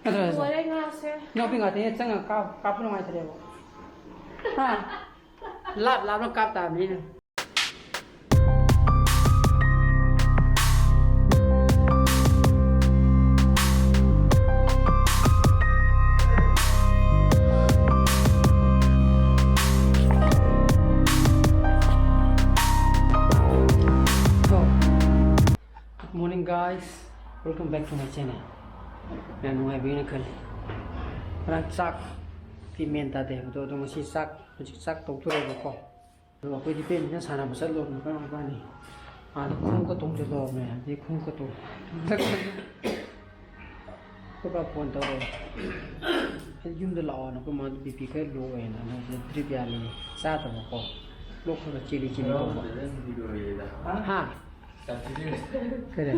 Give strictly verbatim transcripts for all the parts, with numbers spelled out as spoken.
ꯂꯣꯏꯔꯦ ꯉꯥꯁꯦ꯫ ꯏꯅꯥꯎꯄꯤ ꯉꯥꯛꯇꯅꯦ ꯆꯪꯉꯒ ꯀꯥꯞ-, ꯀꯥꯞꯄ ꯅꯨꯡꯉꯥꯏꯇ꯭ꯔꯦꯕ꯫ ꯍꯥ? ꯂꯥꯞ ꯂꯥꯞꯅ ꯀꯥꯞ ꯇꯥꯕꯅꯤꯅ꯫ Good morning, guys. Welcome back to my channel. ꯌꯥꯝ ꯅꯨꯡꯉꯥꯏꯕꯤꯅ ꯈꯜꯂꯤ꯫ ꯉꯔꯥꯡ ꯆꯥꯛꯀꯤ ꯃꯦꯟ ꯇꯥꯗꯦ ꯍꯥꯏꯕꯗꯣ, ꯑꯗꯣ ꯉꯁꯤ ꯆꯥꯛ, ꯍꯧꯖꯤꯛ ꯆꯥꯛ ꯇꯧꯗꯣꯔꯦꯕꯀꯣ꯫ ꯑꯗꯣ ꯑꯩꯈꯣꯏꯗꯤ ꯄꯦꯟ ꯄꯦꯟ ꯁꯥꯟꯅꯕ ꯆꯠꯂꯨꯕꯅꯤ, ꯀꯔꯝ ꯀꯥꯟꯗꯤ ꯑꯥꯗ ꯈꯣꯡꯎꯞꯀ ꯇꯣꯡꯁꯤꯜꯂꯨꯕꯅꯦ, ꯑꯗꯩ ꯈꯣꯡꯎꯞꯀ ꯇꯣꯡ-, ꯑꯩꯈꯣꯏ ꯕꯥ ꯐꯣꯟ ꯇꯧꯔꯛꯑꯦ꯫ ꯑꯩ ꯌꯨꯝꯗ ꯂꯥꯛꯑꯣꯅ, ꯑꯩꯈꯣꯏ ꯃꯥꯗꯣ ꯕꯤ ꯄꯤ ꯈꯔ ꯂꯣ ꯑꯣꯏꯌꯦꯅ, ꯑꯗꯨꯗ ꯗ꯭ꯔꯤꯞ ꯌꯥꯜꯂꯤ ꯆꯥꯗꯕꯀꯣ꯫ ꯂꯣꯛ ꯈꯔ ꯈꯔ ꯆꯦꯜꯂꯤ ꯆꯦꯜꯂꯤ ꯇꯧꯕ꯫ ꯍꯥ? ꯀꯔꯤ?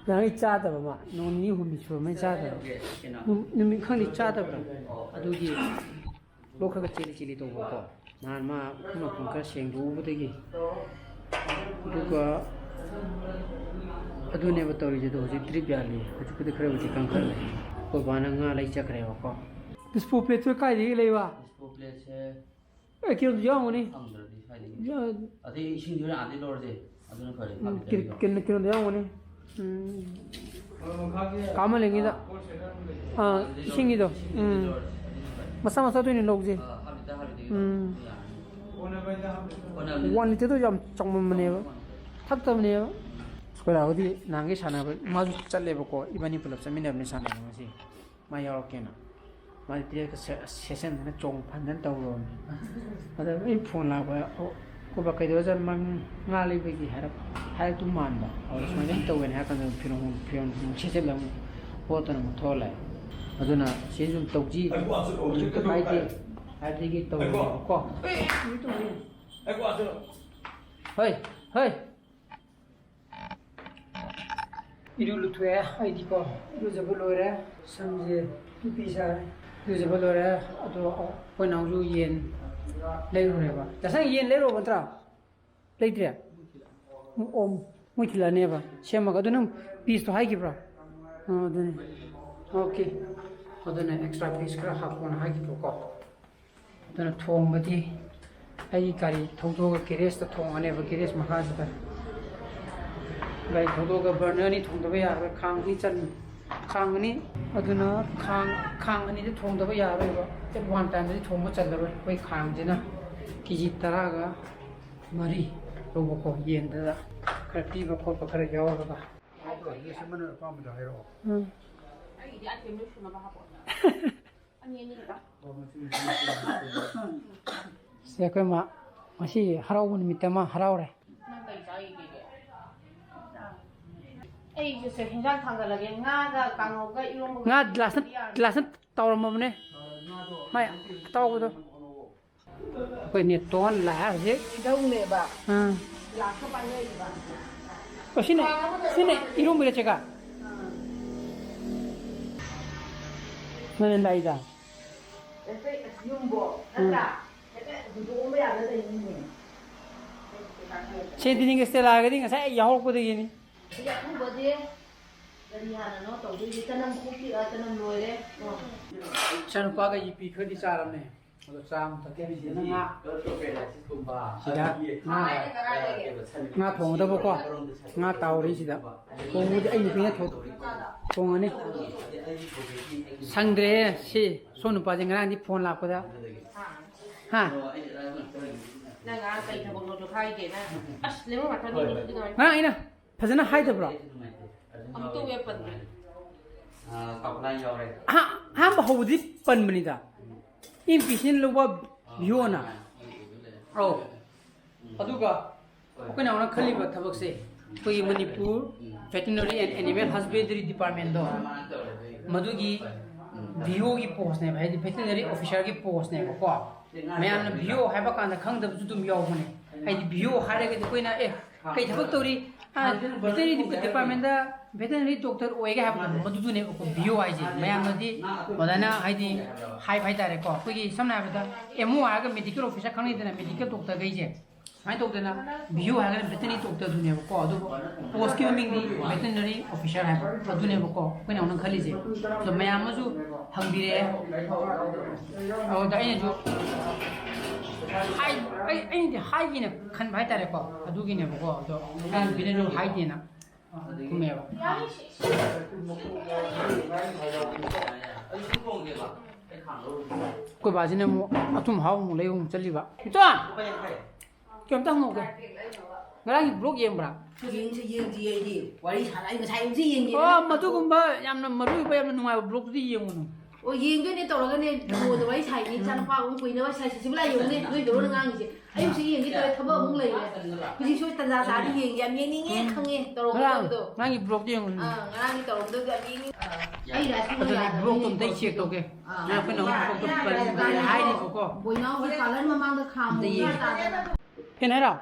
ꯅꯍꯥꯟꯒꯩ ꯆꯥꯗꯕ ꯑꯃ, ꯅꯣꯡ ꯅꯤꯅꯤ ꯍꯨꯝꯅꯤ ꯁꯨꯔꯝꯃꯅꯤ ꯆꯥꯗꯕ꯫ ꯅꯨꯃꯤꯠ ꯈꯪꯗꯦ ꯆꯥꯗꯕ꯭ꯔꯥ? ꯑꯗꯨꯒꯤ ꯂꯣꯛ ꯈꯔ ꯈꯔ ꯆꯦꯜꯂꯤ ꯆꯦꯜꯂꯤ ꯇꯧꯕꯀꯣ꯫ ꯅꯍꯥꯟ ꯃꯥ ꯎꯐꯨꯟ ꯋꯥꯏꯐꯨꯟ ꯈꯔ ꯁꯦꯡꯗꯣꯛꯎꯕꯗꯒꯤ꯫ ꯑꯗꯨꯒ ꯑꯗꯨꯅꯦꯕ ꯇꯧꯔꯤꯁꯦ꯫ ꯑꯗꯣ ꯍꯧꯖꯤꯛ ꯗ꯭ꯔꯤꯞ ꯌꯥꯜꯂꯤ꯫ ꯍꯧꯖꯤꯛꯄꯨꯗꯤ ꯈꯔꯕꯨꯗꯤ ꯀꯟꯈꯠꯂꯦ꯫ ꯑꯩꯈꯣꯏ ꯕꯥꯅ ꯉꯥ ꯂꯩ ꯆꯠꯈ꯭ꯔꯦꯕꯀꯣ꯫ ꯗꯤꯁꯄꯣ ꯄ꯭ꯂꯦꯠꯇꯨ ꯀꯥꯏꯗꯒꯤ ꯂꯩꯕ? ꯗꯤꯁꯄꯣ ꯄ꯭ꯂꯦꯠꯁꯦ ꯑꯦ, ꯀꯩꯅꯣꯗ ꯌꯥꯎꯔꯝꯒꯅꯤ꯫ ꯐꯪꯗ꯭ꯔꯗꯤ ꯁ꯭ꯋꯥꯏꯗꯒꯤ꯫ ꯌꯥ-, ꯑꯗꯩ ꯏꯁꯤꯡꯗꯨꯅ ꯑꯥꯗꯩ ꯂꯧꯔꯁꯦ꯫ ꯑꯗꯨꯅ ꯐꯔꯦ, ꯎꯝ, ꯍꯥꯞꯄꯤꯗ ꯀꯩꯅꯣ, ꯀꯩꯅꯣ, ꯀꯩꯅꯣꯗ ꯌꯥꯎꯔꯝꯒꯅꯤ꯫ ꯎꯝ꯫ ꯀꯥ ꯃꯥꯂꯦꯝꯒꯤꯗ꯫ ꯑꯥ, ꯏꯁꯤꯡꯒꯤꯗꯣ꯫ ꯎꯝ꯫ ꯃꯆꯥ ꯃꯆꯥꯗ ꯑꯣꯏꯅ ꯂꯧꯁꯦ꯫ ꯑꯥ, ꯍꯥꯞꯄꯤꯗ, ꯍꯥꯞꯄꯤꯗ꯫ ꯎꯝ꯫ ꯀꯣꯟꯅꯕ꯫ One literꯗꯣ ꯌꯥꯝ ꯆꯥꯎꯃꯟꯕꯅꯦꯕ꯫ ꯊꯛꯇꯕꯅꯦꯕ꯫ ꯑꯩꯈꯣꯏ ꯗꯥꯕꯨꯗꯤ ꯅꯍꯥꯟꯒꯩ ꯁꯥꯟꯅꯕ, ꯃꯥꯁꯨ ꯆꯠꯂꯦꯕꯀꯣ꯫ ꯏꯕꯥꯅꯤ ꯄꯨꯂꯞ ꯆꯠꯃꯤꯟꯅꯕꯅꯤ ꯁꯥꯟꯅꯕ ꯉꯁꯤ꯫ ꯃꯥ ꯌꯥꯎꯔꯛꯀꯦꯅ꯫ ꯃꯥꯗꯤ ꯇ꯭ꯔꯦꯛꯀ ꯁꯦ-, ꯁꯦꯠꯆꯟꯗꯅ ꯆꯣꯡ ꯐꯟꯗꯅ ꯇꯧꯔꯨꯔꯕꯅꯤ꯫ ꯑꯗ ꯑꯩ ꯐꯣꯟ ꯂꯥꯛꯄ, "ꯑꯣ, ꯑꯩꯈꯣꯏ ꯕꯥ ꯀꯩꯗꯧꯔꯖꯥꯠꯅꯣ? ꯃꯥ ꯉꯥ ꯂꯩꯕꯒꯤ ꯍꯥꯏꯔꯛ-, ꯍꯥꯏꯔꯛꯇꯧ ꯃꯥꯟꯕ꯫ ꯑꯗꯨ ꯁꯨꯃꯥꯏꯅ ꯁꯨꯝ ꯇꯧꯋꯦꯅ" ꯍꯥꯏꯔ ꯀꯥꯟꯗ ꯐꯤꯔꯣꯟ, ꯐꯤꯔꯣꯟ ꯑꯃꯨꯛ ꯁꯦꯠꯆꯜꯂꯒ ꯑꯃꯨꯛ ꯍꯣꯠꯇꯅ ꯑꯃꯨꯛ ꯊꯣꯛꯂꯛꯑꯦ꯫ ꯑꯗꯨꯅ ꯁꯤꯗꯩꯁꯤꯗ ꯑꯗꯨꯝ ꯇꯧꯁꯤ, ꯀꯩꯁꯨ ꯀꯥꯏꯗꯦ ꯍꯥꯏꯕꯗꯒꯤ ꯇꯧꯔꯦꯕꯀꯣ꯫ ꯍꯣꯏ, ꯍꯣꯏ꯫ ꯏꯔꯨ ꯂꯨꯊꯣꯛꯑꯦ ꯑꯩꯗꯤꯀꯣ, ꯏꯔꯨꯖꯕ ꯂꯣꯏꯔꯦ, ꯁꯝꯁꯦ ꯄꯤ ꯄꯤ ꯁꯥꯔꯦ, ꯏꯔꯨꯖꯕ ꯂꯣꯏꯔꯦ꯫ ꯑꯗꯣ ꯑꯩꯈꯣꯏ ꯅꯥꯎꯁꯨ ꯌꯦꯟ ꯂꯩꯔꯨꯔꯦꯕ꯫ ꯉꯁꯥꯏ ꯌꯦꯟ ꯂꯩꯔꯨꯔꯕ ꯅꯠꯇ꯭ꯔꯥ? ꯂꯩꯇ꯭ꯔꯦ? ꯑꯣ, ꯃꯣꯏ ꯊꯤꯜꯂꯛꯑꯅꯦꯕ ꯁꯦꯝꯃꯒ꯫ ꯑꯗꯨ ꯅꯪ ꯄꯤꯁꯇꯣ ꯍꯥꯏꯈꯤꯕ꯭ꯔꯣ? ꯑꯥ, ꯑꯗꯨꯅꯦ꯫ ꯑꯣꯀꯦ꯫ ꯑꯗꯨꯅ ꯑꯦꯛꯁꯇ꯭ꯔꯥ ꯄꯤꯁ ꯈꯔ ꯍꯥꯞꯄꯣꯅ ꯍꯥꯏꯈꯤꯕꯀꯣ꯫ ꯑꯗꯨꯅ ꯊꯣꯡꯕꯗꯤ ꯑꯩ ꯒꯥꯔꯤ ꯊꯧꯗꯣꯛꯑꯒ ꯒꯦꯔꯦꯖꯇ ꯊꯣꯡꯉꯅꯦꯕ, ꯒꯦꯔꯦꯖ ꯃꯈꯥꯁꯤꯗ꯫ ꯒꯥꯔꯤ ꯊꯧꯗꯣꯛꯑꯒ ꯕꯔꯅꯔ ꯑꯅꯤ ꯊꯣꯡꯗꯕ ꯌꯥꯔꯣꯏ, ꯈꯥꯡ ꯑꯅꯤ ꯆꯟ-, ꯈꯥꯡ ꯑꯅꯤ꯫ ꯑꯗꯨꯅ ꯈꯥꯡ, ꯈꯥꯡ ꯑꯅꯤꯗ ꯊꯣꯡꯗꯕ ꯌꯥꯔꯣꯏꯕ꯫ ꯑꯦꯠ ꯋꯥꯟ ꯇꯥꯏꯝꯗꯗꯤ ꯊꯣꯡꯕ ꯆꯜꯂꯔꯣꯏ꯫ ꯑꯩꯈꯣꯏ ꯈꯥꯡꯁꯤꯅ ꯀꯦ ꯖꯤ ꯇꯔꯥꯒ ꯃꯔꯤ ꯂꯧꯕꯀꯣ, ꯌꯦꯟꯗꯨꯗ ꯈꯔ ꯄꯤꯕ ꯈꯣꯠꯄ ꯈꯔ ꯌꯥꯎꯔꯒ꯫ ꯑꯗꯣ ꯁꯤ ꯑꯃꯅ ꯑꯄꯥꯝꯕꯗꯣ ꯍꯥꯏꯔꯛꯑꯣ꯫ ꯎꯝ꯫ ꯑꯩꯒꯤꯗꯤ ꯑꯥꯏꯇꯦꯝ ꯂꯣꯏ ꯁꯨꯅꯕ ꯍꯥꯞꯄꯣ꯫ ꯑꯅꯤ ꯑꯅꯤ ꯈꯛꯇ꯫ ꯁꯤ ꯑꯩꯈꯣꯏ ꯃꯥ ꯉꯁꯤ ꯍꯔꯥꯎꯕ ꯅꯨꯃꯤꯠꯇ ꯃꯥ ꯍꯔꯥꯎꯔꯦ꯫ ꯅꯪ ꯀꯩ ꯆꯥꯈꯤꯒꯦ? ꯑꯩꯁꯨ ꯁꯦ ꯍꯤꯟꯖꯥꯡ ꯊꯥꯡꯒꯠꯂꯒꯦ꯫ ꯉꯥꯒ ꯀꯥꯡꯉꯧꯒ ꯏꯔꯣꯝꯕꯒ ꯉꯥ ꯒ꯭ꯂꯥꯁꯅ, ꯌꯥꯔꯅꯤ꯫ ꯒ꯭ꯂꯥꯁꯅ ꯇꯥꯎꯔꯝꯃꯕꯅꯦ꯫ ꯃꯥꯏ ꯑꯇꯥꯎꯕꯗꯣ꯫ ꯑꯩꯈꯣꯏ ꯅꯦꯇꯣꯟ ꯂꯥꯛꯑꯦ ꯍꯧꯖꯤꯛ꯫ ꯏꯙꯧꯅꯦꯕ꯫ ꯑꯥ꯫ ꯒ꯭ꯂꯥꯁꯀ ꯄꯥꯏꯅꯔꯤꯕ꯫ ꯑꯣ, ꯁꯤꯅ, ꯁꯤꯅ ꯏꯔꯣꯝꯕꯒ ꯆꯦꯒ? ꯑꯥ꯫ ꯅꯪꯅ ꯂꯥꯛꯏꯗ꯫ ꯑꯩꯈꯣꯏ ꯌꯨꯝꯕꯣ, ꯎꯝ꯫ ꯅꯠꯇ꯭ꯔꯥ? ꯍꯦꯛꯇ ꯍꯨꯟꯗꯣꯛꯑꯝꯕ ꯌꯥꯕ ꯂꯩꯅꯤꯅꯦ꯫ ꯁꯦꯟꯇꯤꯅꯤꯒ ꯏꯁꯇꯦꯂꯥꯒꯗꯤ ꯉꯁꯥꯏ ꯌꯥꯍꯧꯔꯛꯄꯗꯒꯤꯅꯤ꯫ ꯁꯤꯗꯤ ꯑꯊꯨꯕꯁꯦ ꯀꯔꯤ ꯍꯥꯟꯅꯅꯣ ꯇꯧꯗꯣꯏꯁꯦ? ꯆꯅꯝ ꯈꯣꯛꯄꯤꯔ, ꯆꯅꯝ ꯂꯣꯏꯔꯦ꯫ ꯏꯆꯥꯅꯨꯄꯥꯒ ꯌꯨꯄꯤ ꯈꯔꯗꯤ ꯆꯥꯔꯕꯅꯦ꯫ ꯑꯗꯣ ꯆꯥ ꯑꯃ ꯊꯛꯀꯦ ꯍꯥꯏꯕꯁꯤꯗꯅ ꯉꯥ꯫ ꯁꯤꯗ ꯉꯥ, ꯉꯥ ꯊꯣꯡꯒꯗꯕꯀꯣ꯫ ꯉꯥ ꯇꯥꯎꯔꯤ ꯁꯤꯗ꯫ ꯊꯣꯡꯕꯗꯤ ꯑꯩ ꯅꯨꯄꯤꯅ ꯊꯣꯡ-, ꯊꯣꯡꯉꯅꯤ꯫ ꯁꯪꯗ꯭ꯔꯦꯍꯦ ꯁꯤ꯫ ꯁꯣꯝ ꯅꯨꯄꯥꯁꯦ ꯉꯔꯥꯡꯗꯤ ꯐꯣꯟ ꯂꯥꯛꯄꯗ꯫ ꯍꯥ? ꯅꯪ ꯉꯔꯥꯡ ꯀꯩ ꯊꯕꯛꯅꯣ ꯍꯥꯏꯒꯦ ꯅꯪ? ꯑꯁ, ꯂꯦꯃꯟ ꯋꯥꯇꯔ ꯅꯤꯅꯦ ꯑꯗꯨꯗꯤ ꯀꯃꯥꯏꯅ? ꯉꯔꯥꯡ ꯑꯩꯅ ꯐꯖꯅ ꯍꯥꯏꯗꯕ꯭ꯔꯣ? ꯑꯃꯨꯛꯇ ꯋꯦ ꯄꯟꯗ꯭ꯔꯤ꯫ ꯑꯍꯥ-, ꯑꯍꯥꯟꯕ ꯍꯧꯕꯗꯤ ꯄꯟꯕꯅꯤꯗ꯫ ꯏꯝꯄꯤꯁꯤꯟ ꯂꯧꯕ ꯚꯤꯌꯣꯅ꯫ ꯑꯧ꯫ ꯑꯗꯨꯒ ꯑꯩꯈꯣꯏꯅ ꯍꯧꯅ ꯈꯜꯂꯤꯕ ꯊꯕꯛꯁꯦ, ꯑꯩꯈꯣꯏꯒꯤ Manipur Veterinary and Animal Husbandry Departmentꯗꯣ, ꯃꯗꯨꯒꯤ ꯚꯤꯌꯣꯒꯤ ꯄꯣꯁꯅꯦꯕ, ꯍꯥꯏꯗꯤ ꯚꯦꯇꯤꯅꯔꯤ ꯑꯣꯐꯤꯁꯥꯔꯒꯤ ꯄꯣꯁꯅꯦꯕꯀꯣ꯫ ꯃꯌꯥꯝꯅ ꯚꯤꯌꯣ ꯍꯥꯏꯕ ꯀꯥꯟꯗ ꯈꯪꯗꯕꯁꯨ ꯑꯗꯨꯝ ꯌꯥꯎꯕꯅꯦ꯫ ꯍꯥꯏꯗꯤ ꯚꯤꯌꯣ ꯍꯥꯏꯔꯒꯗꯤ ꯑꯩꯈꯣꯏꯅ, "ꯑꯦ, ꯀꯩ ꯊꯕꯛ ꯇꯧꯔꯤ?" ꯑꯥ, ꯚꯦꯇꯤꯅꯔꯤ ꯗꯤꯄꯥꯔꯠꯃꯦꯟꯗ ꯚꯦꯇꯤꯅꯔꯤ ꯗꯣꯛꯇꯔ ꯑꯣꯏꯒꯦ ꯍꯥꯏꯕꯗꯣ ꯃꯗꯨꯗꯨꯅꯦꯕꯀꯣ ꯚꯤꯌꯣ ꯍꯥꯏꯁꯦ꯫ ꯃꯌꯥꯝꯅꯗꯤ ꯃꯗꯥꯏꯅ ꯍꯥꯏꯗꯤ ꯍꯥꯏꯕ ꯍꯥꯏꯇꯥꯔꯦꯀꯣ꯫ ꯑꯩꯈꯣꯏꯒꯤ ꯁꯝꯅ ꯍꯥꯏꯔꯕꯗ ꯑꯦꯝ ꯑꯣ ꯍꯥꯏꯔꯒ ꯃꯦꯗꯤꯀꯦꯜ ꯑꯣꯐꯤꯁꯥꯔ ꯈꯪꯅꯩꯗꯅ, ꯃꯦꯗꯤꯀꯦꯜ ꯗꯣꯛꯇꯔꯈꯩꯁꯦ꯫ ꯁꯨꯃꯥꯏꯅ ꯇꯧꯗꯅ ꯚꯤꯌꯨ ꯍꯥꯏꯔꯒꯅ ꯚꯦꯇꯅꯔꯤ ꯗꯣꯛꯇꯔꯗꯨꯅꯦꯕꯀꯣ, ꯑꯗꯨꯕꯨ ꯄꯣꯁꯀꯤ ꯃꯃꯤꯡꯗꯤ ꯚꯦꯇꯅꯔꯤ ꯑꯣꯐꯤꯁꯥꯔ ꯍꯥꯏꯕ ꯑꯗꯨꯅꯦꯕꯀꯣ꯫ ꯑꯩꯈꯣꯏꯅ ꯑꯃꯨꯛ ꯈꯜꯂꯤꯁꯦ꯫ ꯑꯗꯣ ꯃꯌꯥꯝ ꯑꯃꯁꯨ ꯍꯪꯕꯤꯔꯛꯑꯦ꯫ ꯑꯗꯨꯗ ꯑꯩꯅꯁꯨ ꯍꯥꯏ-, ꯑꯩ-, ꯑꯩꯅꯗꯤ ꯍꯥꯏꯒꯦꯅ ꯈꯟꯕ ꯍꯥꯏꯇꯥꯔꯦꯀꯣ, ꯑꯗꯨꯒꯤꯅꯦꯕꯀꯣ꯫ ꯑꯗꯣ ꯏꯅꯥꯎꯅꯨꯄꯤꯅꯁꯨ ꯍꯥꯏꯗꯦꯅ ꯈꯨꯝꯃꯦꯕ꯫ ꯑꯩꯈꯣꯏ ꯕꯥꯁꯤꯅ ꯑꯃꯨꯛ ꯑꯊꯨꯝ ꯑꯍꯥꯎ ꯑꯃꯨꯛ ꯂꯩꯕ ꯑꯃꯨꯛ ꯆꯠꯂꯤꯕ꯫ ꯏꯆꯥ! ꯀꯩꯝꯇ ꯍꯪꯍꯧꯒꯦ꯫ ꯉꯔꯥꯡꯒꯤ ꯕ꯭ꯂꯣꯛ ꯌꯦꯡꯕ꯭ꯔꯥ? ꯌꯦꯡꯁꯤ, ꯌꯦꯡꯁꯤ, ꯑꯩꯗꯤ ꯋꯥꯔꯤ ꯁꯥꯟꯅ-, ꯑꯩ ꯉꯁꯥꯏ ꯍꯧꯖꯤꯛ ꯌꯦꯡꯒꯦꯅ ꯑꯣ, ꯃꯗꯨꯒꯨꯝꯕ ꯌꯥꯝꯅ ꯃꯔꯨ ꯑꯣꯏꯕ, ꯌꯥꯝꯅ ꯅꯨꯡꯉꯥꯏꯕ ꯕ꯭ꯂꯣꯛꯇꯨꯗꯤ ꯌꯦꯡꯉꯨꯅꯨ꯫ ꯑꯣ, ꯌꯦꯡꯗꯣꯏꯅꯦ ꯇꯧꯔꯒꯅꯦ, ꯗ꯭ꯔꯣꯗ ꯋꯥꯔꯤ ꯁꯥꯏꯅꯤ, ꯏꯆꯥꯅꯨꯄꯥ ꯑꯃ ꯀꯨꯏꯅ ꯋꯥꯔꯤ ꯁꯥꯏ, ꯁꯤꯁꯤꯕꯨ ꯂꯥꯏ ꯌꯦꯡꯉꯨꯅꯦ, ꯅꯣꯏ ꯗ꯭ꯔꯣꯅ ꯉꯥꯡꯉꯤꯁꯦ꯫ ꯑꯩ ꯍꯧꯖꯤꯛ ꯌꯦꯡꯒꯦ ꯇꯧꯔꯦ, ꯊꯕꯛ ꯑꯃꯨꯛ ꯂꯩꯔꯦ꯫ ꯍꯧꯖꯤꯛꯁꯨ ꯇꯟꯖꯥ ꯆꯥꯔꯗꯤ ꯌꯦꯡꯒꯦ, ꯌꯥꯝ ꯌꯦꯡꯅꯤꯡꯉꯦ, ꯈꯪꯉꯦ, ꯇꯧꯔꯒ ꯉꯔꯥꯡ ꯇꯧꯕꯗꯣ꯫ ꯉꯔꯥꯡꯒꯤ ꯕ꯭ꯂꯣꯛꯇꯣ ꯌꯦꯡꯉꯨꯅꯦ꯫ ꯑꯥ, ꯉꯔꯥꯡꯒꯤ ꯇꯧꯔꯝꯗꯕꯗꯣ ꯌꯥꯝ ꯌꯦꯡꯅꯤꯡꯉꯦ꯫ ꯑꯥ, ꯑꯩ ꯔꯥꯁꯤ ꯑꯗꯨꯗꯤ ꯌꯥꯗꯕꯅꯤꯅꯦ꯫ ꯕ꯭ꯂꯣꯛꯇꯣ ꯑꯝꯇ ꯆꯦꯛ ꯇꯧꯒꯦ꯫ ꯑꯥ꯫ ꯉꯔꯥꯡ ꯑꯩꯈꯣꯏꯅ ꯑꯃꯨꯛ ꯊꯕꯛꯇꯣ ꯄꯜꯂꯦ ꯍꯥꯏꯔꯤꯕꯀꯣ꯫ ꯕꯣꯏꯅꯥꯎꯒꯤ ꯄꯥꯔꯂꯔ ꯃꯃꯥꯡꯗ ꯈꯥꯝꯃꯣ ꯑꯝꯇ ꯌꯦꯡꯒꯦ꯫ ꯇꯥꯗꯅ꯫ ꯐꯦꯟ ꯍꯥꯏꯔꯣ?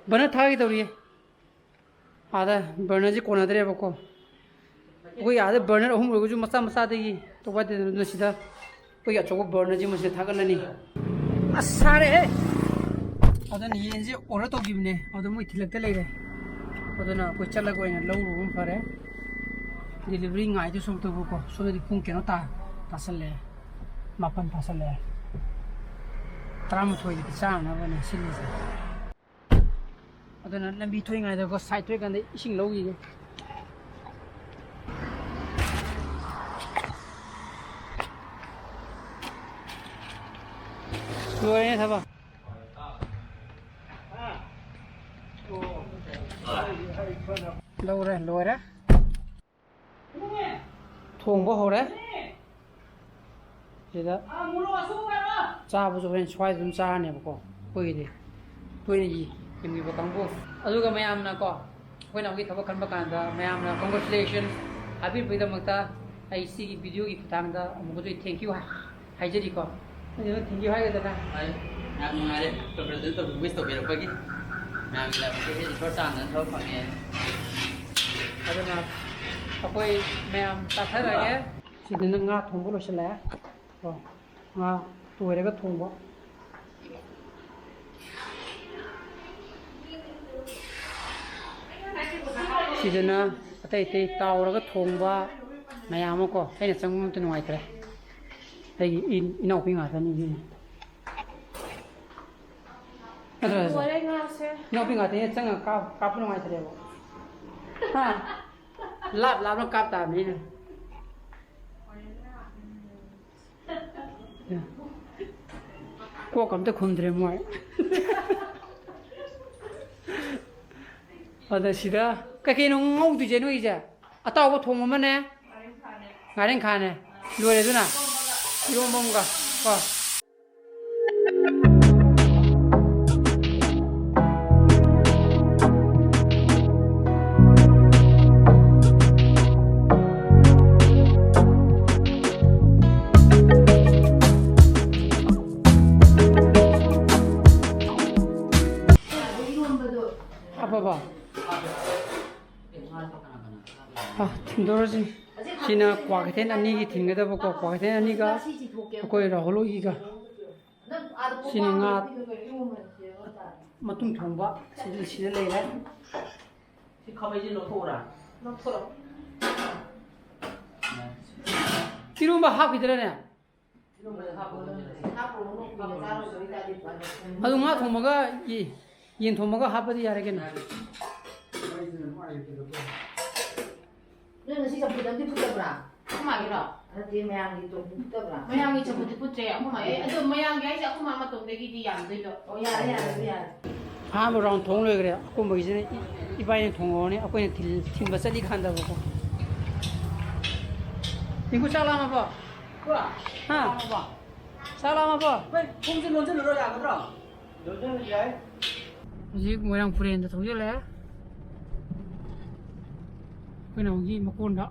ꯕꯔꯅꯔ ꯊꯥꯒꯦ ꯇꯧꯔꯤꯌꯦ꯫ ꯑꯥꯗ ꯕꯔꯅꯔꯁꯤ ꯀꯣꯟꯅꯗ꯭ꯔꯦꯕꯀꯣ꯫ ꯑꯩꯈꯣꯏ ꯑꯥꯗ ꯕꯔꯅꯔ ꯑꯍꯨꯝ ꯑꯣꯏꯔꯒꯁꯨ ꯃꯆꯥ ꯃꯆꯥꯗꯒꯤ ꯇꯧꯕ ꯌꯥꯗꯦꯗꯅ, ꯑꯗꯨꯅ ꯁꯤꯗ ꯑꯩꯈꯣꯏꯒꯤ ꯑꯆꯧꯕ ꯕꯔꯅꯔꯁꯤ ꯃꯁꯤꯗ ꯊꯥꯒꯠꯂꯅꯤ꯫ ꯑꯁ, ꯁꯥꯔꯦꯍꯦ! ꯑꯗꯨꯅ ꯌꯦꯟꯁꯦ ꯑꯣꯔꯗꯔ ꯇꯧꯈꯤꯕꯅꯦ, ꯑꯗꯣ ꯃꯣꯏ ꯊꯤꯜꯂꯛꯇ ꯂꯩꯔꯦ꯫ ꯑꯗꯨꯅ ꯑꯩꯈꯣꯏ ꯆꯠꯂꯒ ꯑꯣꯏꯅ ꯂꯧꯔꯨꯕꯅ ꯐꯔꯦ꯫ ꯗꯦꯂꯤꯚꯔꯤ ꯉꯥꯏꯗꯣꯏ ꯁꯔꯨꯛꯇꯕꯨꯀꯣ꯫ ꯁꯣꯝꯗꯗꯤ ꯄꯨꯡ ꯀꯩꯅꯣ ꯇꯥ-, ꯇꯥꯁꯜꯂꯛꯑꯦ, ꯃꯥꯄꯟ ꯇꯥꯁꯜꯂꯛꯑꯦ꯫ ꯇꯔꯥꯃꯥꯊꯣꯏꯗꯗꯤ ꯆꯥꯅꯕꯅꯦ ꯁꯤꯜꯂꯤꯁꯦ꯫ ꯑꯗꯨꯅ ꯂꯝꯕꯤ ꯊꯣꯛꯏꯉꯩꯗꯀꯣ, ꯁꯥꯏꯠ ꯊꯣꯛꯏꯀꯥꯟꯗ ꯏꯁꯤꯡ ꯂꯧꯈꯤꯒꯦ꯫ ꯂꯣꯏꯔꯦ ꯊꯕꯛ꯫ ꯂꯧꯔꯦ, ꯂꯣꯏꯔꯦ꯫ ꯊꯣꯡꯕ ꯍꯧꯔꯦ꯫ ꯁꯤꯗ ꯆꯥꯕꯁꯨ ꯍꯣꯔꯦꯟ ꯁ꯭ꯋꯥꯏꯗ ꯑꯗꯨꯝ ꯆꯥꯔꯅꯦꯕꯀꯣ꯫ ꯑꯩꯈꯣꯏꯒꯤꯗꯤ ꯇꯣꯏꯅ ꯌꯦꯡꯕꯤꯕ ꯀꯥꯡꯕꯨ꯫ ꯑꯗꯨꯒ ꯃꯌꯥꯝꯅꯀꯣ, ꯑꯩꯈꯣꯏꯅ ꯍꯧꯖꯤꯛ ꯊꯕꯛ ꯈꯟꯕ ꯀꯥꯟꯗ ꯃꯌꯥꯝꯅ congratulations ꯍꯥꯏꯕꯤꯕꯒꯤꯗꯃꯛꯇ ꯑꯩ ꯁꯤꯒꯤ ꯚꯤꯗꯤꯑꯣꯒꯤ ꯈꯨꯠꯊꯥꯡꯗ ꯑꯃꯨꯛꯀꯁꯨ thank you ꯍꯥꯏꯖꯔꯤꯀꯣ꯫ ꯑꯗꯨꯅ thank you ꯍꯥꯏꯒꯗꯅ꯫ ꯍꯣꯏ, ꯌꯥꯝ ꯅꯨꯡꯉꯥꯏꯔꯦ꯫ Congratulate ꯇꯧꯕꯤ-, wish ꯇꯧꯕꯤꯔꯛꯄꯒꯤ꯫ ꯃꯌꯥꯝꯒꯤ ꯂꯥꯏꯕꯛꯇ ꯍꯦꯟꯅ ꯏꯁꯣꯔ ꯆꯥꯟꯗꯅ ꯊꯕꯛ ꯐꯪꯉꯦ꯫ ꯑꯗꯨꯅ ꯑꯩꯈꯣꯏ ꯃꯌꯥꯝ ꯆꯥꯊꯔꯒꯦ꯫ ꯁꯤꯗꯅ ꯉꯥ ꯊꯣꯡꯕ ꯂꯣꯏꯁꯤꯜꯂꯛꯑꯦ꯫ ꯀꯣ, ꯉꯥ ꯇꯣꯏꯔꯒ ꯊꯣꯡꯕ꯫ ꯁꯤꯗꯅ ꯑꯇꯩ ꯑꯇꯩ ꯇꯥꯎꯔꯒ ꯊꯣꯡꯕ ꯃꯌꯥꯝ ꯑꯃ ꯀꯣ, ꯑꯩꯅ ꯆꯪꯕ ꯑꯝꯇ ꯅꯨꯡꯉꯥꯏꯇ꯭ꯔꯦ꯫ ꯑꯩꯒꯤ ꯏ-, ꯏꯅꯥꯎꯄꯤ ꯉꯥꯛꯇꯅꯤ ꯁꯤꯅꯤ꯫ ꯅꯠꯇ꯭ꯔ ꯁꯦ? ꯂꯣꯏꯔꯦ ꯉꯥꯁꯦ꯫ ꯏꯅꯥꯎꯄꯤ ꯉꯥꯛꯇꯅꯤꯅ ꯆꯪꯉꯒ ꯀꯥꯞ-, ꯀꯥꯞꯄ ꯅꯨꯡꯉꯥꯏꯇ꯭ꯔꯦꯕ꯫ ꯍꯥ? ꯂꯥꯞ ꯂꯥꯞꯅ ꯀꯥꯞ ꯇꯥꯕꯅꯤꯅꯦ꯫ ꯀꯣꯛ ꯑꯝꯇ ꯈꯨꯝꯗ꯭ꯔꯦ ꯃꯣꯏ꯫ ꯑꯗ ꯁꯤꯗ ꯀꯩꯀꯩꯅꯣ ꯉꯧꯗꯣꯏꯁꯦ ꯅꯣꯏꯒꯤꯁꯦ? ꯑꯇꯥꯎꯕ ꯊꯣꯡꯕ ꯑꯃꯅꯦ, ꯉꯥꯔꯦꯟꯈꯥꯅꯦ, ꯂꯣꯏꯔꯦ ꯑꯗꯨꯅ꯫ ꯏꯔꯣꯝꯕ ꯑꯃꯒ ꯀꯣ꯫ ꯍꯥꯞꯄꯕꯣ? ꯑ, ꯊꯤꯟꯗꯣꯔꯁꯤ꯫ ꯁꯤꯅ ꯀ꯭ꯋꯥ ꯀꯩꯊꯦꯜ ꯑꯅꯤꯒꯤ ꯊꯤꯟꯒꯗꯕꯀꯣ, ꯀ꯭ꯋꯥ ꯀꯩꯊꯦꯜ ꯑꯅꯤꯒ ꯑꯩꯈꯣꯏ ꯔꯥꯍꯨꯜ ꯍꯣꯏꯒꯤꯒ꯫ ꯁꯤꯅ ꯉꯥ ꯃꯇꯨꯝ ꯊꯣꯡꯕ ꯁꯤꯗ, ꯁꯤꯗ ꯂꯩꯔꯦ꯫ ꯁꯤ ꯈꯥꯕꯩꯁꯦ ꯂꯧꯊꯣꯛꯎꯔꯥ? ꯂꯧꯊꯣꯔꯛꯑꯣ꯫ ꯏꯔꯣꯝꯕ ꯍꯥꯞꯈꯤꯗ꯭ꯔꯅꯦ? ꯏꯔꯣꯝꯕꯗ ꯍꯥꯞꯄꯨꯔꯣ꯫ ꯍꯥꯞꯄꯨꯔꯣ, ꯀꯨꯏꯅ ꯆꯥꯔꯣꯏꯗꯧꯔꯤ ꯇꯥꯔꯗꯤ ꯐꯔꯦ꯫ ꯑꯗꯨ ꯉꯥ ꯊꯣꯡꯕꯒ ꯌꯦ-, ꯌꯦꯟ ꯊꯣꯡꯕꯒ ꯍꯥꯞꯄꯗꯤ ꯌꯥꯔꯦ ꯀꯩꯅꯣ꯫ ꯅꯣꯏ ꯉꯁꯤ ꯆꯝꯐꯨꯠ ꯑꯝꯗꯤ ꯐꯨꯠꯇꯕ꯭ꯔꯥ? ꯑꯩꯈꯣꯏ ꯃꯥꯒꯤꯔꯣ? ꯅꯠꯇꯦ, ꯃꯌꯥꯝꯒꯤ ꯆꯝꯐꯨꯠ ꯐꯨꯠꯇꯕ꯭ꯔꯥ? ꯃꯌꯥꯝꯒꯤ ꯆꯝꯐꯨꯠꯇꯤ ꯐꯨꯠꯇ꯭ꯔꯦ꯫ ꯑꯩꯈꯣꯏ ꯃꯥꯒꯤ, ꯑꯗꯣ ꯃꯌꯥꯝꯒꯤ ꯍꯥꯏꯁꯦ ꯑꯩꯈꯣꯏ ꯃꯥ ꯃꯇꯣꯝꯗꯒꯤꯗꯤ ꯌꯥꯝꯗꯣꯏꯗꯣ꯫ ꯑꯣ, ꯌꯥꯔꯦ, ꯌꯥꯔꯦ, ꯑꯗꯨ ꯌꯥꯔꯦ꯫ ꯑꯍꯥꯟꯕ ꯔꯥꯎꯟ ꯊꯣꯡ ꯂꯣꯏꯈ꯭ꯔꯦ꯫ ꯑꯀꯣꯟꯕꯒꯤꯁꯤꯅ ꯏ-, ꯏꯕꯥꯏꯅ ꯊꯣꯡꯍꯧꯔꯅꯤ꯫ ꯑꯩꯈꯣꯏꯅ ꯊꯤꯜ-, ꯊꯤꯟꯕ ꯆꯠꯂꯤ ꯀꯥꯟꯗꯕꯀꯣ꯫ ꯇꯤꯡꯀꯨ, ꯆꯥꯛ ꯂꯥꯝꯃꯕꯣ? ꯀꯣ? ꯍꯥ? ꯆꯥꯛ ꯂꯥꯝꯃꯕꯣ? ꯆꯥꯛ ꯂꯥꯝꯃꯕꯣ? ꯑꯩꯈꯣꯏ ꯊꯣꯡꯁꯦ ꯂꯣꯟꯁꯤꯜꯂꯨꯔꯣ, ꯌꯥꯒꯗ꯭ꯔꯣ? ꯂꯣꯟꯁꯤꯜꯂꯁꯨ ꯌꯥꯏ꯫ ꯍꯧꯖꯤꯛ ꯃꯣꯏꯔꯥꯡ ꯄꯨꯔꯦꯟꯗ ꯊꯧꯖꯤꯜꯂꯛꯑꯦ꯫ ꯑꯩꯈꯣꯏꯅ ꯍꯧꯖꯤꯛ ꯃꯀꯣꯟꯗ꯫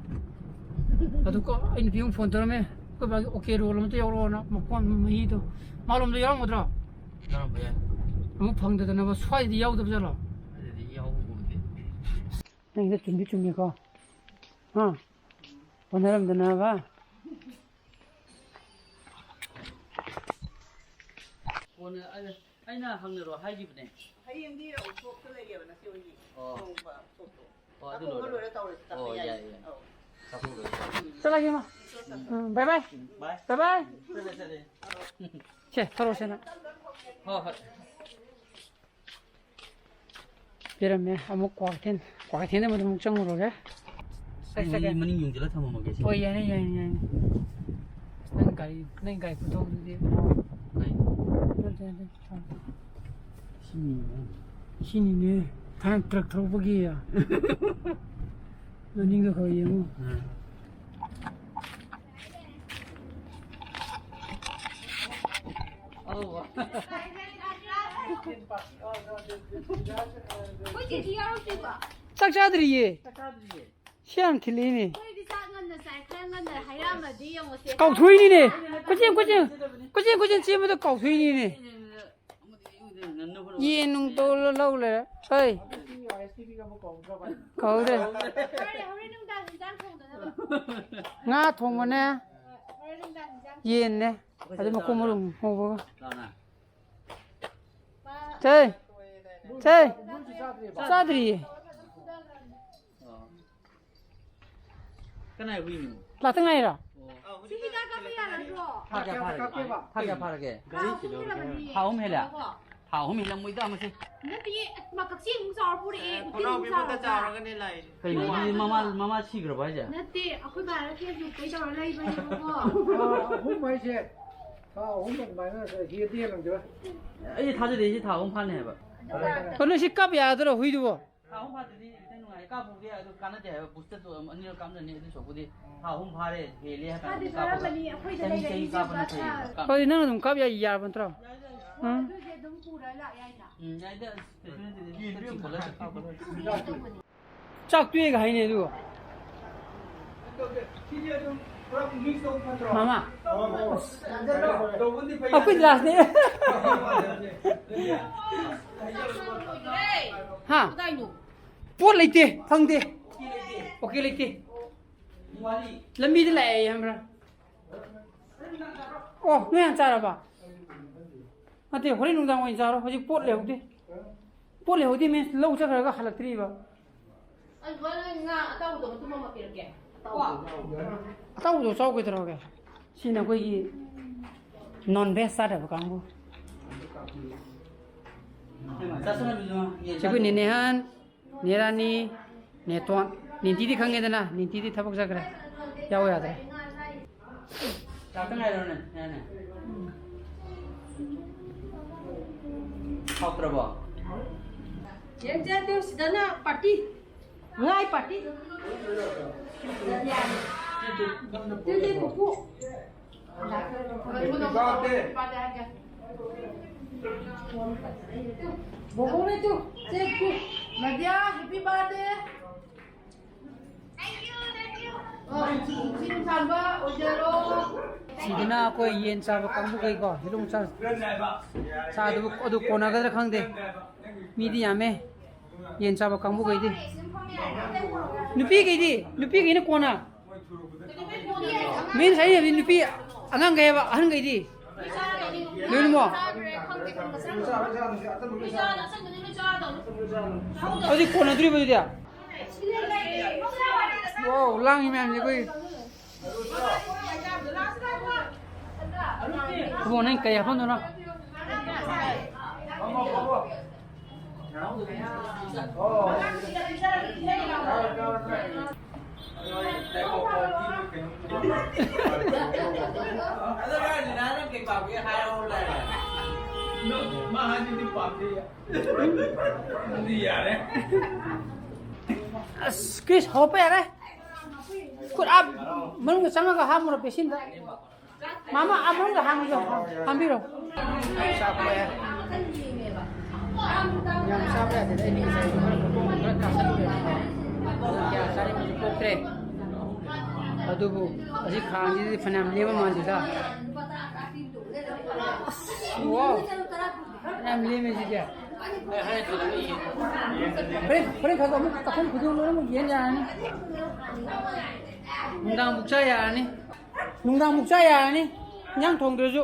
ꯑꯗꯨ ꯀꯣ, ꯑꯩ ꯅꯨꯄꯤ ꯑꯃ ꯐꯣꯟ ꯇꯧꯔꯝꯃꯦ꯫ ꯑꯩꯈꯣꯏ ꯕꯥꯒꯤ ꯑꯣꯀꯦ ꯔꯣꯜ ꯑꯃꯇ ꯌꯥꯎꯔꯛꯑꯣꯅ, ꯃꯀꯣꯟ ꯃꯍꯤꯗꯣ꯫ ꯃꯥꯂꯣꯝꯗ ꯌꯥꯎꯔꯝꯒꯗ꯭ꯔꯣ? ꯌꯥꯎꯔꯝꯕ ꯌꯥꯏ꯫ ꯑꯃꯨꯛ ꯐꯪꯗꯗꯅꯕ ꯁ꯭ꯋꯥꯏꯗꯗꯤ ꯌꯥꯎꯗꯕ ꯖꯥꯠꯂꯣ? ꯁ꯭ꯋꯥꯏꯗꯗꯤ ꯌꯥꯎꯕ ꯎꯗꯦ꯫ ꯅꯪꯁꯦ ꯆꯨꯝꯗꯤ ꯆꯨꯝꯃꯤꯀꯣ꯫ ꯍꯥ? ꯍꯣꯠꯅꯔꯝꯗꯅꯕ꯫ ꯀꯣꯟꯅ ꯑꯩꯅ, ꯑꯩꯅ ꯍꯪꯅꯔꯣ ꯍꯥꯏꯈꯤꯕꯅꯦ꯫ ꯍꯌꯦꯡꯗꯤ ꯎꯁꯣꯞꯇ ꯂꯩꯌꯦꯕ ꯅꯆꯦ ꯍꯣꯏꯒꯤ꯫ ꯑꯣ꯫ ꯊꯣꯡꯕ ꯎꯁꯣꯞꯇꯣ꯫ ꯑꯗꯨ ꯆꯥꯛꯊꯣꯡꯕ ꯂꯣꯏꯔꯦ꯫ ꯂꯣꯏꯔ ꯇꯧꯔꯁꯤ, ꯆꯥꯛꯄ ꯑꯣ, ꯌꯥꯏ꯫ ꯌꯥꯏ, ꯌꯥꯏ꯫ ꯑꯧ꯫ ꯆꯥꯊꯣꯛꯎꯔꯣ꯫ ꯎꯝ, bye bye꯫ ꯎꯝ, bye꯫ Bye bye꯫ ꯆꯠꯂꯦ, ꯆꯠꯂꯦ꯫ ꯁꯦ, ꯊꯣꯔꯛꯑꯣꯁꯦ ꯅꯪ꯫ ꯍꯣꯏ, ꯍꯣꯏ꯫ ꯄꯤꯔꯝꯃꯦ꯫ ꯑꯃꯨꯛ ꯀ꯭ꯋꯥꯀꯩꯊꯦꯜ, ꯀ꯭ꯋꯥꯀꯩꯊꯦꯜꯗ ꯑꯃꯨꯛ ꯆꯪꯉꯨꯔꯒꯦ꯫ ꯑꯩ ꯆꯠꯀꯦ꯫ ꯃꯅꯤꯡ ꯌꯨꯡꯁꯤꯜꯂ ꯊꯝꯃꯝꯃꯒꯦ ꯁꯤ꯫ ꯍꯣꯏ, ꯌꯥꯅꯤ, ꯌꯥꯅꯤ, ꯌꯥꯅꯤ꯫ ꯅꯪ ꯒꯥꯔꯤ, ꯅꯪ ꯒꯥꯔꯤ ꯈꯨꯊꯧꯗꯨꯗꯤ꯫ ꯀꯩ? ꯅꯠꯇꯦ, ꯅꯠꯇꯦ, ꯊꯝꯃꯣ꯫ ꯁꯤꯅꯤꯅꯦ꯫ ꯁꯤꯅꯤꯅꯦ꯫ ꯊꯥꯏꯅ ꯇ꯭ꯔꯛ ꯊꯧꯕꯒꯤ꯫ ꯃꯅꯤꯡꯗꯣ ꯈꯔ ꯌꯦꯡꯉꯨ꯫ ꯑꯥ꯫ ꯑꯧ꯫ ꯑꯩꯈꯣꯏ ꯆꯦꯗꯤ ꯌꯥꯎꯔꯛꯇ꯭ꯔꯤꯕꯣ? ꯆꯥꯛ ꯆꯥꯗ꯭ꯔꯤꯌꯦ꯫ ꯆꯥꯛ ꯆꯥꯗ꯭ꯔꯤꯌꯦ꯫ ꯁꯤ ꯌꯥꯝ ꯊꯤꯜꯂꯛꯏꯅꯦ꯫ ꯑꯩꯈꯣꯏꯗꯤ ꯆꯥꯛ ꯉꯟꯅ ꯆꯥꯏ, ꯈꯔ ꯉꯟꯅ ꯍꯥꯏꯔꯛꯑꯝꯃꯗꯤ ꯌꯦꯡꯉꯨꯁꯦ꯫ ꯀꯥꯎꯊꯣꯛꯏꯅꯤꯅꯦ꯫ ꯀꯣꯏꯆꯦꯟ, ꯀꯣꯏꯆꯦꯟ, ꯀꯣꯏꯆꯦꯟ, ꯀꯣꯏꯆꯦꯟ ꯆꯦꯟꯕꯗꯣ ꯀꯥꯎꯊꯣꯛꯏꯅꯤꯅꯦ꯫ ꯌꯦꯟ ꯅꯨꯡ ꯇꯧꯔ ꯂꯧ ꯂꯩꯔꯦ꯫ ꯍꯩ꯫ ꯀꯧꯗ꯭ꯔꯦ꯫ ꯍꯣꯔꯦꯟ, ꯍꯣꯔꯦꯟ ꯅꯨꯡꯗꯥꯡ ꯏꯟꯖꯥꯡ ꯊꯣꯡꯗꯅꯕ꯫ ꯉꯥ ꯊꯣꯡꯕꯅꯦ꯫ ꯍꯣꯏ, ꯍꯣꯔꯦꯟ ꯅꯨꯡꯗꯥꯡ ꯏꯟꯖꯥꯡ ꯌꯦꯟꯅꯦ꯫ ꯑꯗꯨ ꯃꯈꯣꯡ ꯃꯔꯨꯝ ꯉꯧꯕꯒ꯫ ꯂꯥꯎꯅ꯫ ꯄꯥ-, ꯆꯦ꯫ ꯆꯦ꯫ ꯆꯥꯗ꯭ꯔꯤꯌꯦ꯫ ꯑꯣ꯫ ꯀꯅꯥꯏ ꯍꯨꯏꯅꯣ? ꯂꯥꯛꯇ ꯉꯥꯏꯔꯣ? ꯑꯣ꯫ ꯑꯧ, ꯁꯤ ꯍꯤꯗꯥꯛ ꯀꯥꯞꯄ ꯌꯥꯔꯗ꯭ꯔꯣ? ꯊꯥ ꯀꯌꯥ ꯐꯥꯔꯒꯦ? ꯀꯥꯞꯄꯦꯕ꯫ ꯊꯥ ꯀꯌꯥ ꯐꯥꯔꯒꯦ? ꯊꯥ ꯑꯍꯨꯝ ꯍꯦꯜꯂꯕꯅꯦ꯫ ꯊꯥ ꯑꯍꯨꯝ ꯍꯦꯜꯂꯦ? ꯉꯥꯏꯈꯣꯀꯣ꯫ ꯊꯥ ꯑꯍꯨꯝ ꯍꯦꯜꯂꯝꯃꯣꯏꯗ ꯃꯁꯤ꯫ ꯅꯠꯇꯤꯌꯦ, ꯑꯁ, ꯃꯥ ꯀꯛꯆꯦꯡ ꯑꯃꯨꯛ ꯆꯥꯎꯔ ꯄꯣꯔꯛꯑꯦ, ꯑꯦ, ꯎꯇꯤ ꯑꯃꯨꯛ ꯊꯣꯡꯅꯥꯎ ꯄꯤꯕꯗ ꯆꯥꯔꯒ꯫ ꯆꯥꯔꯒꯅꯦ ꯂꯥꯛꯏꯁꯦ꯫ ꯀꯩꯅꯣ, ꯃꯣꯏ ꯑꯗꯨꯗꯤ ꯃꯃꯥ, ꯌꯥꯗꯕ꯭ꯔꯣ? ꯃꯃꯥ ꯁꯤꯈ꯭ꯔꯕ ꯍꯥꯏꯁꯦ? ꯅꯠꯇꯦ, ꯑꯩꯈꯣꯏ ꯕꯥꯅ ꯐꯦꯁꯕꯨꯛꯇꯩ ꯇꯧꯔ ꯂꯩꯕꯅꯦꯕꯀꯣ꯫ ꯊꯥ ꯑꯍꯨꯝ ꯍꯥꯏꯁꯦ, ꯊꯥ ꯑꯍꯨꯝ ꯑꯗꯨꯃꯥꯏꯅ ꯍꯦꯟꯗꯤ ꯍꯦꯜꯂꯝꯈꯤꯔꯣꯏ꯫ ꯑꯩ ꯊꯥꯖꯗꯦ, ꯁꯤ ꯊꯥ ꯑꯍꯨꯝ ꯐꯥꯅꯤ ꯍꯥꯏꯕ꯫ ꯑꯗꯣ ꯀꯩꯅꯣ, ꯁꯤ ꯀꯥꯞ ꯌꯥꯗ꯭ꯔꯣ ꯍꯨꯏꯗꯨꯕꯣ? ꯊꯥ ꯑꯍꯨꯝ ꯐꯥꯗ꯭ꯔꯗꯤ ꯈꯤꯇꯪ ꯅꯨꯡꯉꯥꯏ꯫ ꯀꯥꯞꯄꯨꯗꯤ ꯑꯗꯨ ꯀꯥꯟꯅꯗꯦ ꯍꯥꯏꯕ, ꯕꯨꯁꯇꯔꯗꯨ ꯑꯅꯤꯔꯛ ꯀꯥꯞꯅꯅꯤ꯫ ꯑꯗꯨ ꯁꯔꯨꯛꯄꯨꯗꯤ ꯊꯥ ꯑꯍꯨꯝ ꯐꯥꯔꯦ, ꯍꯦꯜꯂꯦ ꯍꯥꯏ ꯀꯥꯟꯗ ꯐꯥꯗꯤ ꯀꯥꯞꯄꯗꯣ ꯐꯥꯔꯝꯃꯅꯤ, ꯑꯩꯈꯣꯏꯗ ꯆꯍꯤ, ꯆꯍꯤ ꯂꯩꯔꯛꯏꯁꯦ ꯀꯥꯞꯄꯅ ꯐꯩꯌꯦꯕ꯫ ꯀꯥꯞ-꯫ ꯍꯣꯏ, ꯅꯪ ꯑꯗꯨꯝ ꯀꯥꯞ ꯌꯥꯏ, ꯌꯥꯔꯕ ꯅꯠꯇ꯭ꯔꯣ? ꯌꯥꯏꯗ, ꯎꯝ꯫ ꯑꯗꯨꯗꯤ ꯑꯗꯨꯝ ꯄꯨꯔ ꯂꯥꯛ ꯌꯥꯏꯅ꯫ ꯎꯝ, ꯌꯥꯏꯗ, ꯑꯁ, ꯀꯩꯁꯨ ꯅꯠꯇꯦꯗ, ꯆꯤꯛꯄ ꯈꯣꯠꯂꯒ ꯀꯥꯞꯄ ꯂꯣꯏꯔꯦ꯫ ꯆꯥꯛ ꯇꯣꯛꯑꯦꯒ ꯍꯥꯏꯅꯦ ꯑꯗꯨꯒ꯫ ꯃꯃꯥ꯫ ꯑꯩꯈꯣꯏ ꯂꯥꯁꯅꯦ꯫ ꯍꯥ? ꯀꯗꯥꯏꯅꯣ? ꯄꯣꯠ ꯂꯩꯇꯦ, ꯐꯪꯗꯦ꯫ ꯑꯣꯀꯦ ꯂꯩꯇꯦ꯫ ꯂꯝꯕꯤꯗ ꯂꯥꯛꯑꯦ ꯈꯪꯕ꯭ꯔꯥ? ꯑꯣ, ꯅꯣꯏ ꯍꯥꯟꯅ ꯆꯥꯔꯕ? ꯅꯠꯇꯦ, ꯍꯣꯔꯦꯟ ꯅꯨꯡꯗꯥꯡ ꯑꯣꯏꯅ ꯆꯥꯔꯣ꯫ ꯍꯧꯖꯤꯛ ꯄꯣꯠ ꯂꯩꯍꯧꯗꯦ꯫ ꯄꯣꯠ ꯂꯩꯍꯧꯗꯦ means ꯂꯧ ꯆꯠꯈ꯭ꯔꯒ ꯍꯜꯂꯛꯇ꯭ꯔꯤꯕ꯫ ꯉꯥ ꯑꯇꯥꯎꯕꯗꯣ ꯃꯇꯨꯝ ꯑꯃ ꯄꯤꯔꯛꯀꯦ꯫ ꯀꯣ? ꯑꯇꯥꯎꯕꯗꯣ ꯆꯥꯎ ꯀꯩꯗꯧꯔꯒꯦ? ꯁꯤꯅ ꯑꯩꯈꯣꯏꯒꯤ non veg ꯆꯥꯗꯕ ꯀꯥꯡꯕꯨ꯫ ꯆꯥꯁꯜꯂꯣ, ꯕꯤꯖꯨ꯫ ꯌꯦꯟ ꯁꯤ ꯑꯩꯈꯣꯏ ꯆꯥꯁꯜꯂꯣ꯫ ꯅꯦꯅꯦꯍꯟ, ꯅꯦꯔꯥꯅꯤ, ꯅꯦꯇꯣꯟ꯫ ꯅꯦꯟꯇꯤꯗꯤ ꯈꯪꯉꯦꯗꯅ, ꯅꯦꯟꯇꯤꯗꯤ ꯊꯕꯛ ꯆꯠꯈ꯭ꯔꯦ꯫ ꯌꯥꯎ ꯌꯥꯗ꯭ꯔꯦ꯫ ꯆꯥꯛꯇ ꯉꯥꯏꯔꯣꯅꯦ, ꯌꯥꯅꯤ꯫ ꯍꯥꯎꯇ꯭ꯔꯕꯣ? ꯌꯦꯟ ꯆꯥꯗꯦ, ꯁꯤꯗꯅ party꯫ ꯉꯥꯏ party꯫ ꯇꯤꯜꯂꯤ ꯄꯨꯄꯨ꯫ ꯕꯣꯕꯣꯅꯦ ꯇꯨ, ꯆꯦ ꯇꯨ꯫ ꯅꯗꯤꯌꯥ, happy birthday꯫ ꯑꯣ, ꯅꯨꯡꯁꯤ ꯅꯨꯡꯁꯥꯡꯕ ꯑꯣꯏꯖꯔꯣ꯫ ꯁꯤꯗꯅ ꯑꯩꯈꯣꯏ ꯌꯦꯟ ꯆꯥꯕ ꯀꯥꯡꯕꯨꯈꯩꯀꯣ, ꯍꯤꯂꯣꯡ ꯆꯥ-, ꯆꯥꯗꯨꯕꯨ ꯑꯗꯨ ꯀꯣꯟꯅꯒꯗ꯭ꯔꯥ ꯈꯪꯗꯦ꯫ ꯃꯤꯗꯤ ꯌꯥꯝꯃꯦ꯫ ꯌꯦꯟ ꯆꯥꯕ ꯀꯥꯡꯕꯨꯈꯩꯗꯤ꯫ ꯅꯨꯄꯤꯈꯩꯗꯤ, ꯅꯨꯄꯤꯈꯩꯅ ꯀꯣꯟꯅ꯫ ꯃꯤꯅ ꯉꯁꯥꯏ ꯍꯥꯏꯕꯗꯤ ꯅꯨꯄꯤ ꯑꯉꯥꯡꯈꯩ ꯍꯥꯏꯕ, ꯑꯍꯟꯈꯩꯗꯤ꯫ ꯂꯣꯏꯅꯃꯛ꯫ ꯑꯗꯨꯗꯤ ꯀꯣꯟꯅꯗ꯭ꯔꯤꯕ ꯑꯗꯨꯗꯤ? ꯋꯥꯎ, ꯂꯥꯡꯉꯤ ꯃꯌꯥꯝꯁꯦ ꯑꯩꯈꯣꯏ꯫ ꯏꯕꯨꯡꯉꯣ, ꯅꯪ ꯀꯩ ꯍꯥꯞꯐꯝꯗꯣꯏꯅꯣ? ꯑꯁ, ꯀ꯭ꯔꯤꯁ, ꯍꯧꯔꯛꯄ ꯌꯥꯔꯦ꯫ ꯈꯨꯠ ꯑꯥ ꯃꯅꯨꯡꯗ ꯆꯪꯉꯒ ꯍꯥꯞꯄꯨꯔꯣ, ꯕꯦꯁꯤꯟꯗ꯫ ꯃꯥꯃ, ꯑꯥ ꯃꯅꯨꯡꯗ ꯍꯥꯡꯕꯤꯌꯣ, ꯍꯥꯡꯕꯤꯔꯣ꯫ ꯆꯥꯛꯄ ꯌꯥꯏ꯫ ꯌꯥꯝ ꯆꯥꯕ ꯌꯥꯗꯦꯗ, ꯑꯩꯗꯤ ꯉꯁꯥꯏ ꯈꯔ ꯃꯇꯣꯡ ꯈꯔ ꯀꯥꯁꯜꯂꯨꯔꯦ꯫ ꯀꯌꯥ ꯆꯥꯅꯤꯡꯕꯁꯨ ꯄꯣꯛꯇ꯭ꯔꯦ꯫ ꯑꯗꯨꯕꯨ ꯑꯁꯤ ꯈꯥꯡꯁꯤꯗꯤ ꯐꯅꯌꯥꯝ ꯂꯦꯝꯕ ꯃꯥꯟꯗꯦꯗ꯫ ꯑꯁ, ꯋꯥꯎ꯫ ꯐꯅꯌꯥꯝ ꯂꯦꯝꯃꯦ ꯁꯤꯗꯤ꯫ ꯍꯣꯔꯦꯟ, ꯍꯣꯔꯦꯟ ꯈꯔ ꯑꯃꯨꯛ ꯆꯥꯛꯈꯨꯝ ꯈꯨꯗꯤꯡ ꯂꯣꯏꯅꯃꯛ ꯌꯦꯟ ꯌꯥꯔꯅꯤ꯫ ꯅꯨꯡꯗꯥꯡ ꯕꯨꯛ ꯆꯥ ꯌꯥꯔꯅꯤ꯫ ꯅꯨꯡꯗꯥꯡ ꯕꯨꯛ ꯆꯥ ꯌꯥꯔꯅꯤ꯫ ꯏꯟꯖꯥꯡ ꯊꯣꯡꯗ꯭ꯔꯁꯨ꯫